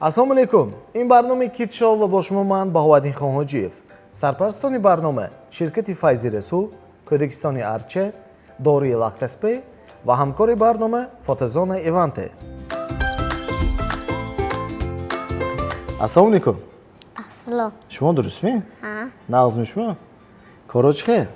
Ассалому алайкум. Ин барномаи Китшоу ва бо шумо ман, Баҳоваддин Хонҳоҷиев. Сарпарастони барнома ширкати Файзи Расул, Кӯдакистони Арча, дории Лактаспе ва ҳамкори барнома фотозона Иванте. Ассалому алайкум. Ассалом. Шумо дурустми? Ҳа. Нағзми шумо? Коро чӣ хел?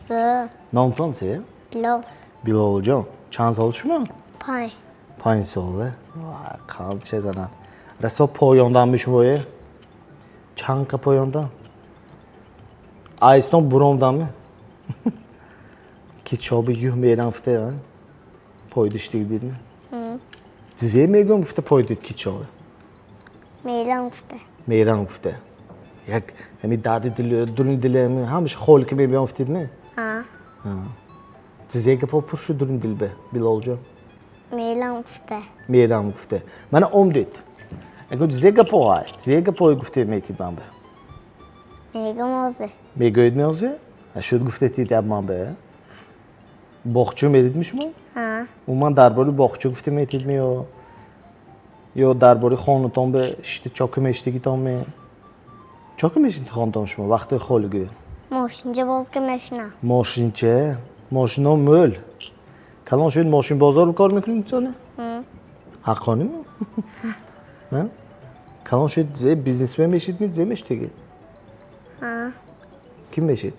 Зӯр. Номтон се? Билол. Билолҷон, чанд сол шумо? 5. 5 сола. Вай, қалб че занад. Расо поёндан бишумое? Чанд қа поёндан? Айстон буромданми? Китшоби юҳ мерам гуфте, а? Пойдиштиг дидми? Зе мегӯм гуфте пойдид китшобе. Мейлам гуфта. Мерам гуфте. Як ҳами дарди дили, дуруни дили ҳамаша холӣ ки мебиём гуфтидми? Ҳа. Зе гапо пур шуд дуруни дилбе, Билолҷон? Мейлам гуфта. Мерам гуфте. Мана омдид. Ягон зе гапо ҳай, зе гапое гуфте метид ман бе. Мегӯм ҳозир. Мегӯед меозе? Шуд гуфтетид яб ман бе. Боғчо меридми шумо? Ҳа. Умуман дар бораи боғчо гуфте метидми ё дар бораи хонатон бе шишта чока мешидагитон ме? Чока мешидед хонатон шумо вақтҳои холӣ гӯё? Мошинча бозга мешинам. Мошинча? Мошино мӯл. Калон шуд мошинбозор кор мекунед соне? Ҳаққонӣ? Ҳа? Калон шуд зе бизнесмен мешидми, зе мешидеги? Ҳа. Ким мешид?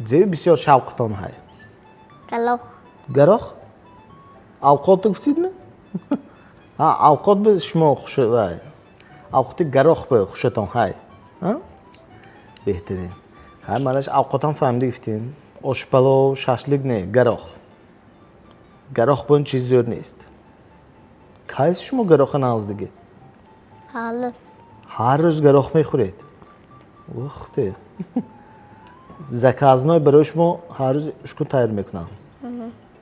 Зе бисёр шавқатон ҳай? Галох. Гарох? Авқотро гуфтидми? Ҳа, авқот бе шумо хуш вай. Авқоти гарох бе хушатон ҳай. Ҳа? Беҳтарин. Ҳай, манаш авқотам фаҳмида гуфтем. Ошпалов, шашлик не, гарох. Гарох бо ин чиз зӯр нест. Кайс шумо гароха нағздиги? Ҳар рӯз. Ҳар рӯз гарох мехӯред? Ух ты. Заказной барои шумо ҳар рӯз ушкун тайёр мекунанд.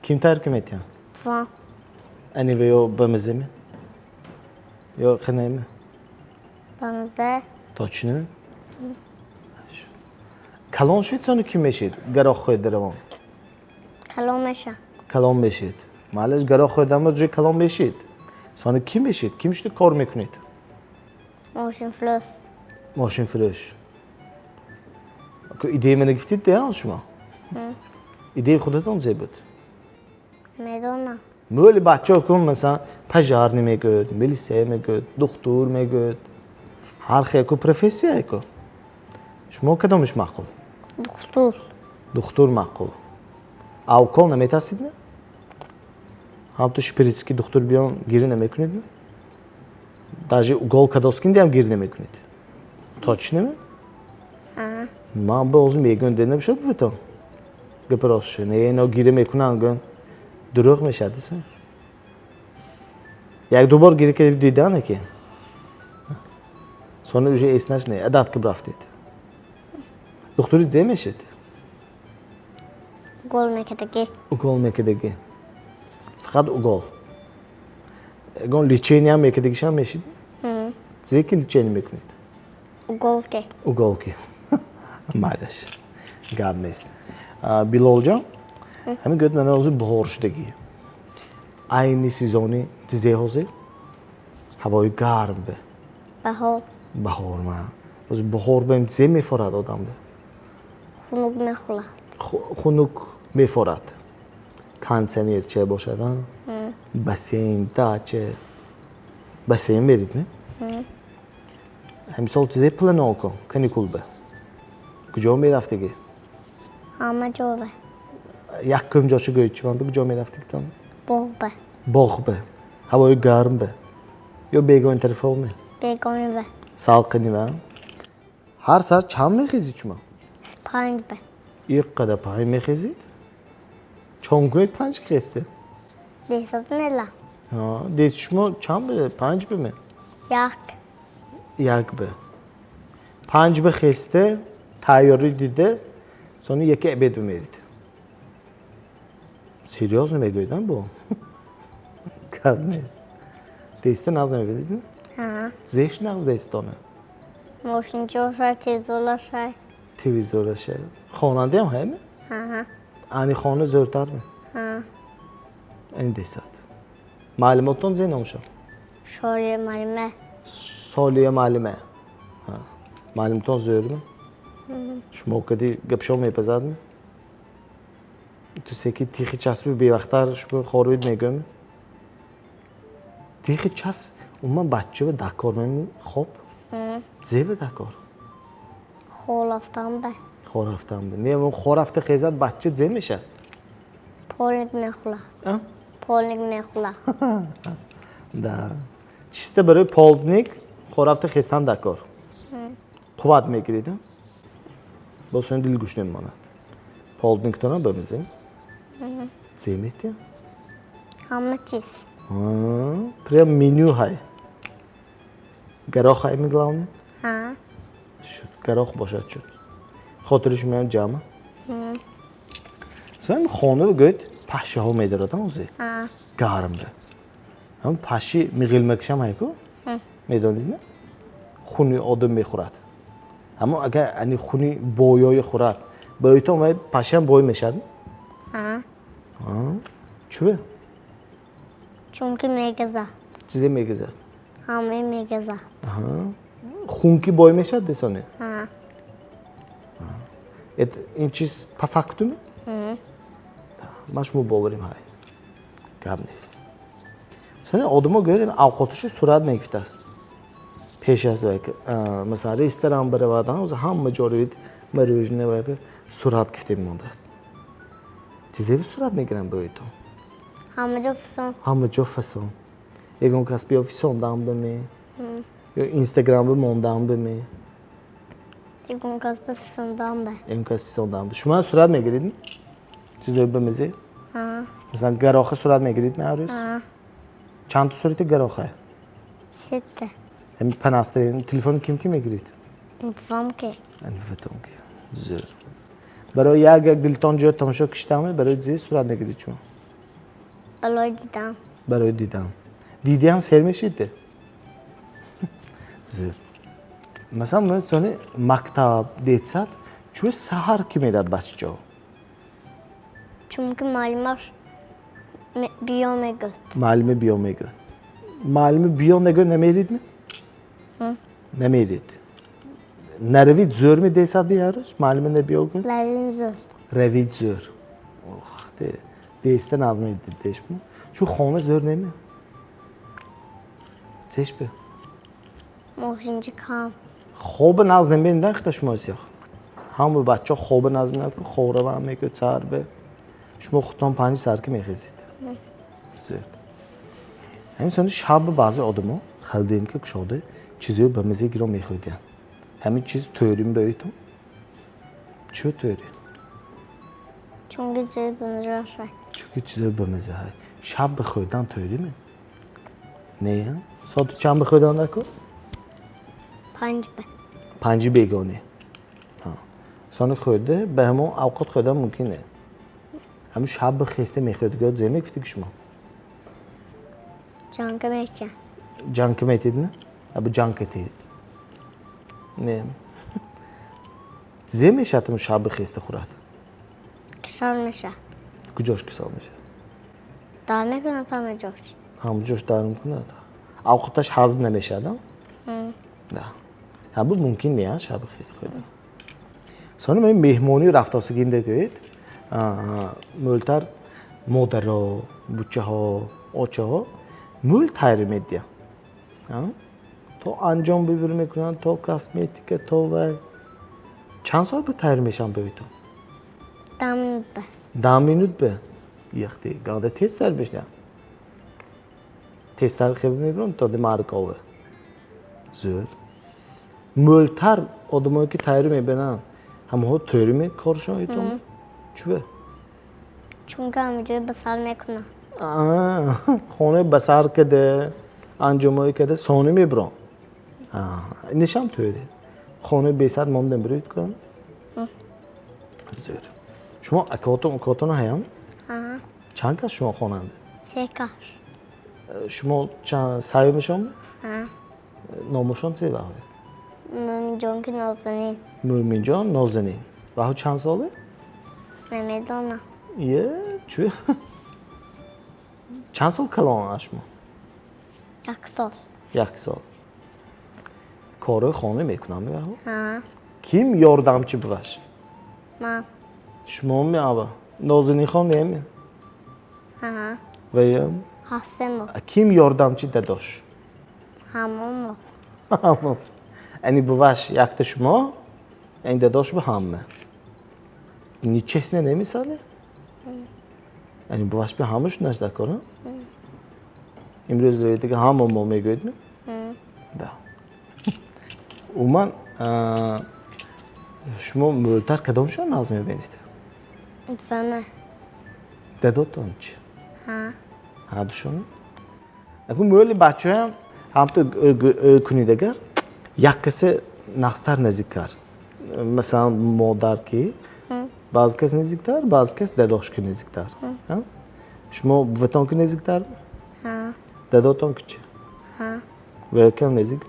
Ким тайёр ки метиҳанд? Бувам. Аниве ё бамаземе? Ё хинеме? Бамаза. Точно? Калон шуд сони ким мешид? Гарох хӯрда равон. Калон мешам. Калон мешид. Маълаш гарох хӯрдан ба ҷои калон мешид. Сони ким мешид? Ким шуд кор мекунед? Мошинфурӯш. Мошинфурӯш. Идея мана гуфтид деҳан шумо? Идеяи худатон зе буд? Медонам. Мӯли бачаҳо кун масалан пожарный мегӯяд, милисия мегӯяд, духтур мегӯяд. Ҳар хел ку профессия ку. Шумо кадомиш маъқул? Духтур. Духтур маъқул. А укол наметарсидми? Ҳамту шприцки духтур биён гирӣ намекунедми? Даже укол кадоскиндиам гирӣ намекунед. Точно ми? Ҳа. Ман ба ҳозир мегӯям де набошад буватон. Гапи ростшо. Не, ино гирӣ мекунанд гӯям. Дурӯғ мешавад дисо. Як ду бор гирӣ кардиб дидан ки. Сони уже эснаш не, адат ки брафтед. Духтури зе мешед? Укол мекардагӣ. Укол мекардагӣ. Фақат укол. Ягон лечение мекардагишам мешид? Зе ки лечение мекунед? Иголки. Иголки. Майлаш. Гап нест. Билолҷон, ҳамин гӯяд мана ҳозир баҳор шудагӣ. Айни сезони тизе ҳозир? Ҳавои гарм бе. Баҳор. Баҳор ма. Ҳозир баҳор бем зе мефорад одам бе? Хунук мехӯрад. Хунук мефорад. Кондиционер че бошад, а? Бассейн, дача. Бассейн мерид, ме? Ҳамин сол чизе плано кун, каникул бе. Куҷо мерафтагӣ? Ҳама ҷо бе. Як кум ҷошо гӯед чи ман бе куҷо мерафтагитон? Боғ бе. Боғ бе. Ҳавои гарм бе. Ё бегони тарафо ме? Бегони бе. Салқини ва? Ҳар сар чанд мехезид шумо? 5 бе. Иқ қадар 5 мехезид? Чон кунед 5 хесте? Десад мела. Ҳа, дес шумо чанд бе? 5 бе ме? Як. Як бе. 5 бе хесте, тайёрӣ диде, сони яке обед бимерид. Серьёзно мегӯед, а бо? Гап нест. Десте нағз намебинед? Ҳа. Зеш нағз дестона? Мошинчоша, телевизораша. Телевизораша. Хонандаам ҳайме? Ҳа. Ани хона зӯртар ме? Ҳа. Ани десад. Маълумоттон зе номшон? Шолия муаллима. Солия муаллима. Муаллимтон зӯрми? Шумо кади гапшо мепазадми? Ту секи тихи часби бевақтар шумо хоруид мегӯми? Тихи час умуман баччава дакор меми хоб? Зева дакор? Хор рафтан ба. Хор рафтан ба. Не, хор рафта хезад бачча зе мешад? Полник мехӯрад. Полник мехӯрад. Да. Чисто барои полдник хор рафта хестан дакор. Қувват мегирид, боз сони дилгӯш намемонад. Полдниктона бамизем? Зе метия? Ҳама чиз. Прям меню ҳай. Гарох ҳайми главное? Ҳа. Шуд. Гарох бошад шуд. Хотири шумоям ҷамъа? Сони хона гӯед пашшаҳо медорад ҳозир? Ҳа. Гармда. Ҳам пашши миғилмакшам ҳайку? Медонед на? Хуни одам мехӯрад. Аммо агар ани хуни боёе хӯрад, ба ӯйтон вай пашшиам бой мешавад? Ҳа. Чӯ? Чунки мегазад. Чизе мегазад? Ҳамаи мегазад. Хун ки бой мешавад десоне? Ҳа. Это ин чиз по факту ми? Ман шумо боварим ҳай. Гап нест. Сони одамо гӯяд авқоташо сурат мегифтааст. Пеш аз вай масалан ресторан биравад, ҳама ҷо равид мороженое вай сурат гифта мемондааст. Чизеви сурат мегиранд ба ӯйтон? Ҳама ҷо фасон. Ҳама ҷо фасон. Ягон кас биё фисондан баме ё инстаграм бимондан баме? Ягон кас ба фисондан ба. Ягон кас фисондан ба. Шумо сурат мегиридми? Чизои бамезе? Ҳа. Масалан гароха сурат мегиридми ҳар рӯз? Ҳа. Чанд та сурати гароха? Сета. Ҳами панастарин телефони ким ки мегирид? Интифом ки. Интифом ки. Зӯр. Барои як як дилтон ҷо тамошо киштаме, барои зи сурат мегирид шумо? Барои дидан. Барои дидан. Диди ҳам сер мешид? Зӯр. Масалан, ман сони мактаб, детсад, чӯ саҳар ки мерад бачаҷо? Чунки муаллимаш биё мегӯяд. Муаллима биё мегӯяд. Муаллима биё нагӯяд намеридми? Намерид. Наравид зӯр ми десад би ҳар рӯз? Муаллима набиё гӯяд? Равид зӯр. Равид зӯр. Ох, деста назм дедешмо. Чӯ хона зӯр неми? Зеш би? Мошинчи кам. Хоба назм намебиндан хита шумо сиёх. Ҳама бачаҳо хоба назм мебинанд, ки хобравам мегӯяд саҳар бе. Шумо худтон 5 саҳар ки мехезед. Зӯр. Ҳамин сони шаб баъзе одамо холодильника кушода чизҳои ба мазза гиро мехӯрдиянд. Ҳамин чиз тӯрим ба ӯйтон? Чӯ тӯри? Чунки чизҳои ба мазза ҳай. Чунки чизҳои ба мазза ҳай. Шаб ба хӯрдан тӯриме? Не? Соати чанд ба хӯрдан дакор? 5 ба. 5 бегонӣ. Сони хӯрда ба ҳамон авқот хӯрдан мумкин не. Ҳамин шаб ба хеста мехӯрд, гӯяд зе мегуфтӣ ки шумо? Ҷанга мечам. Ҷанг метид не? Абу ҷанг кетид. Не. Зе мешавад ҳамин шаб ба хеста хӯрад? Кисол мешавад. Куҷош кисол мешавад? Дар мекунад ҳама ҷош. Ҳама ҷош дар мекунад. Авқоташ ҳазм намешавад, а? Да. Ҳабу мумкин не, шаб хеста хӯрдан. Сони ман меҳмонӣ рафтосигинда гӯед, мӯлтар модаро, бучаҳо, очаҳо мӯл тайёр медиҳанд. То анҷом бибир мекунанд, то косметика, то вай. Чанд соат ба тайёр мешаванд ба ӯйтон? 10 минут ба. 10 минут ба? Яхти, ганда тезтар мешаванд. Тезтар хеб мебиранд то демаркове. Зӯр. Мӯлтар одамое ки тайёр мебинанд, ҳамаҳо тӯри мекоршон ӯйтон? Чӯ? Чунки ҳама ҷой басар мекунанд. Хонаи басар када, анҷомое када сони мебиранд. Инашам тӯри. Хонаи бесар монда мебироед кун? Зӯр. Шумо акотон, укотон ҳаям? Ҳа. Чанд кас шумо хонанда? 3 кас. Шумо чанд саюмишон? Ҳа. Номошон чи ваҳо? Мӯминҷон ки Нозанин. Мӯминҷон Нозанин. Ваҳо чанд соле? Намедонам. Е, чӣ? Чанд сол калон аз шумо? 1 сол. 1 сол. Корҳои хона мекунам мегаҳо? Ҳа. Ким ёрдамчи буваш? Ман. Шумо меава? Нозинихон неме? Ҳа. Ваям? Ҳасимо. Ким ёрдамчи дадош? Ҳамомо. Ҳамон. Ани буваш якта шумо, ани дадош ба ҳама. Нечестно немисале? Ани буваш ба ҳама шунаш дар кор, а? Имрӯз дига ҳама мо мегӯед ми? Да. Умуман, шумо мӯлтар кадомшон нағз мебинед? Бувама. Дадотон чи? Ҳа. Ҳардушон? Акун мӯли бачаҳоям ҳамто кунед, агар як касе нағзтар наздик кард. Масалан, модар ки баъзе кас наздиктар, баъзе кас дадош ки наздиктар. Ҳа? Шумо буватон ки наздиктар? Ҳа. Дадотон ки чи? Ҳа. Ва кам наздик?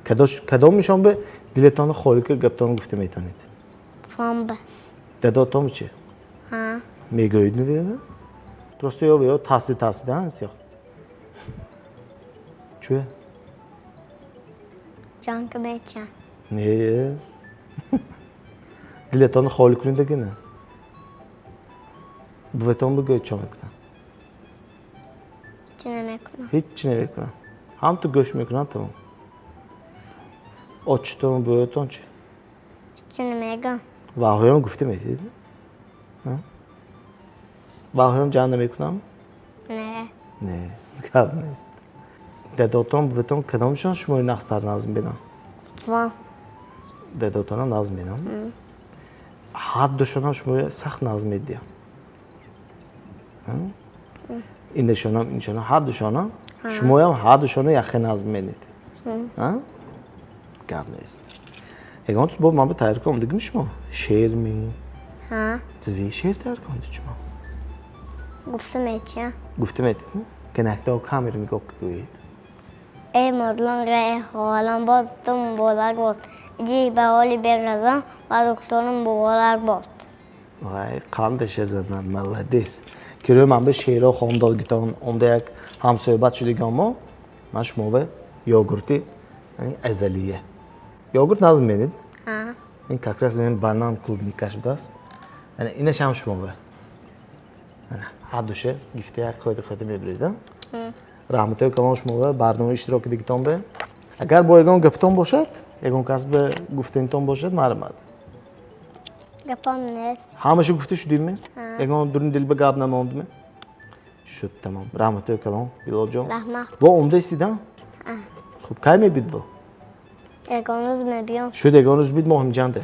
Кадош кадомишон ба дилатонро холӣ ки гаптонро гуфта метавонед? Бувамба. Дадотон чи? Ҳа. Мегӯед мевева? Просто ё ё таъсир таъсир сиёх. Чӯ? Ҷанг мечан. Не. Дилатонро холӣ кунед дагина. Буватон бигӯед, чо мекунам? Ҳеҷ намекунам. Ҳеҷ намекунам. Ҳам ту гӯш мекунам, тамом. Отчитон, бӯятон чи? Ҳеҷ намегам. Ваҳоям гуфта метавонед? Ваҳоям ҷанг намекунам? Не. Не, гап нест. Дадотон, буватон кадомшон шумои нағзтар нағз мебинанд? Бувам. Дадотонам нағз мебинанд? Ҳар душонам шуморо сахт нағз медиҳам. Инашонам, иншонам, ҳар душонам, шумоям ҳар душона яхе нағз мебинед. Гап нест. Ягон чиз бо ман ба тайёр кардам дигми шумо? Шеър ми? Ҳа. Чизи шеър тайёр кардед шумо? Гуфта метиям. Гуфта метед? Канакто камера нигоҳ гӯед. Эй модарон, эй хоҳарон, боз ту муборак бод. Иди ба ҳоли беразон ва духтарон муборак бод. Вай, қандаша занан, молодец. Киро ман ба шеърҳо хондодгитон, онда як ҳамсӯҳбат шудигон мо, ман шумо йогурти азалия. Йогурт нағз мебинед? Ҳа. Ин как раз бибин, банан, клубникаш будааст. Ана инаш ҳам шумо. Ана ҳар душа гифта як хӯрда хӯрда мебиред, а? Раҳматои калон шумо барнома иштирок кардагитон бе. Агар бо ягон гаптон бошад, ягон кас ба гуфтанитон бошад, марҳамат. Гапам нест. Ҳамаша гуфта шудимми? Ягон дуруни дил ба гап намондми? Шуд, тамом. Раҳматои калон, Билолҷон. Раҳмат. Бо омдаистид, а? Хуб, кай мебид бо? Ягон рӯз мебиём. Шуд, ягон рӯз бид, мо ҳамҷанде.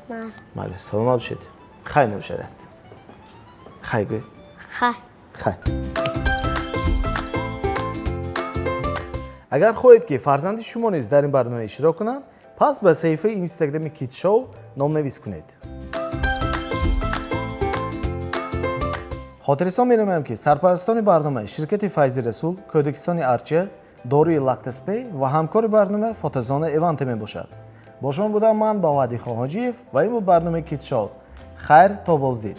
Ман. Майли, саломат бошед. Хай набошад. Хай гӯй. Хай. Хай. Агар хоҳед, ки фарзанди шумо низ дар ин барнома иштирок кунад, пас ба саҳифаи инстаграми Китшоу номнавис кунед. Хотиррасон менамоям, ки сарпарастони барнома ширкати Файзи Расул, Кӯдакистони Арча, доруи Лактаспей ва ҳамкори барнома фотозона Эванте мебошад. Бо шумо будам ман, Баҳоаддин Хоҳоҷиев, ва ин буд барномаи Китшоу. Хайр, то боздид.